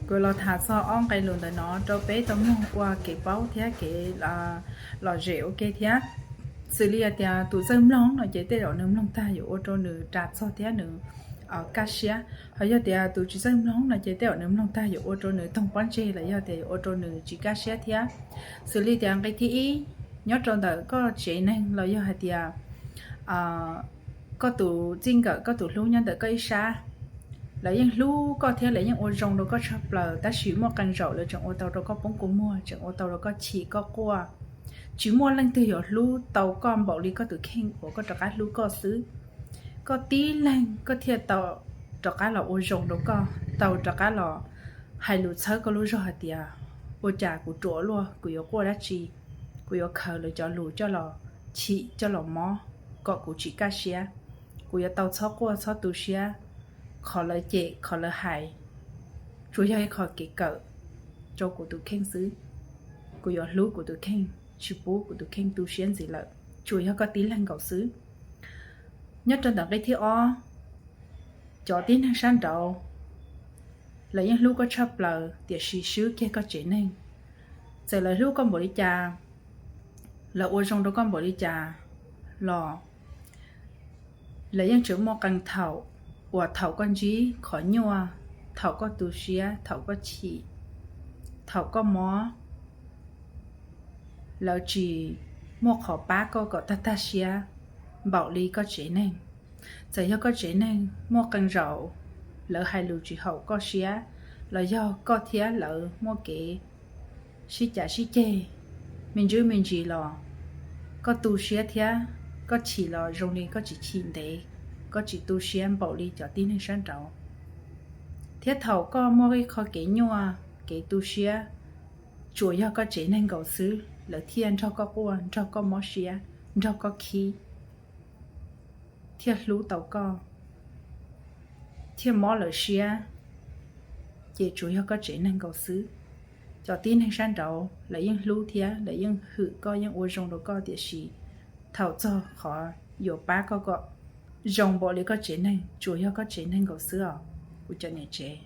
Kuv los tham txog ob nqe lus ntawm no rau peb tau mloog ua kev paub thiab kev lom zem ua ke thiab. Xws li hais tias tus txawj mloog no ces tej zaum nws mloog tag yuav ua rau nws ras txog thiab nws kaj siab. Ho yog tias tus tsis txawj mloog no ces tej zaum nws mloog tag yuav ua rau nws toog pob ntseg los yog tias yuav ua rau nws tsis kaj siab thiab. Xws li tias nqe thib ib, nyob rau ntawm koj tsev neeg los yog hais tias koj tus txij nkawm, koj tus hlub nyob ntawm koj ib sab, lawv yeej hlub koj thiab lawv yeej ua zoo rau koj tshaj plaws, tab sis muaj qee zaum lawv tseem ua tau rau koj poob kua muag, tseem ua tau rau koj chim koj quaj. Tsis muaj leej twg yuav hlub tau koj npaum li koj tus kheej uas koj rov qab hlub koj xwb. Koj tib leeg koj thiaj tau rov qab los ua zoo rau koj, tau rov qab los hais lus txhawb koj lub zog hais tias, ua cas kuv ruam luaj, kuv yuav quaj dab tsi, kuv yuav khaws lawv cov lus coj los chim coj los mob kom kuv tsis kaj siab. Kuv yuav tau txhob quaj txhob tu siab. Qhov lawv cem qhov lawv hais tsuas yog ib qho kev kawm rau kuv tus kheej xwb. Kuv yuav hlub kuv tus kheej, tsis pub kuv tus kheej tu siab ntxiv lawm. Tsuas yog koj tib leeg nkaus xwb. Nyob rau ntawm nqe thib ob, cov tib neeg sab nraud lawv yeej hlub koj tshaj plaws tiam sis swb kiag koj tsev neeg. Txawm lawv hlub koj npaum li cas, lawv ua zoo rau koj npaum li cas los lawv yeej tseem muaj qee thaum uas thaum koj ntsib qhov nyuaj, thaum koj tu siab, thaum koj chim, thaum koj mob, lawv tsis muaj qhov pab koj kom tag tag siab npaum li koj tsev neeg. Txawm yog koj tsev neeg muaj qee zaum lawv hais lus tsis haum koj siab, los yog koj thiab lawv muaj kev sib cav sib ceg me ntsis me ntsis los koj tu siab thiab koj chim los zoo li koj tsis chim ntev, koj tsis tu siab npaum li cov tib neeg sab nraud. Thiab thaum koj muaj ib qho kev nyuaj kev tu siab, tsuas yog koj tsev neeg nkaus xwb lawv thiaj nrog koj quaj, nrog koj mob siab, nrog koj khib, thiaj hlub tau koj, thiaj mob lawv siab. Ces tsuas yog koj tsev neeg nkaus xwb. Cov tib neeg sab nraud lawv yeej hlub thiab lawv yeej hwm koj, yeej ua zoo rau koj, tiam sis thaum txog qhov yuav pab koj kom zoo npaum li koj tsev neeg, tsuas yog koj tsev neeg nkaus xwb os, kuv cov niam tsev.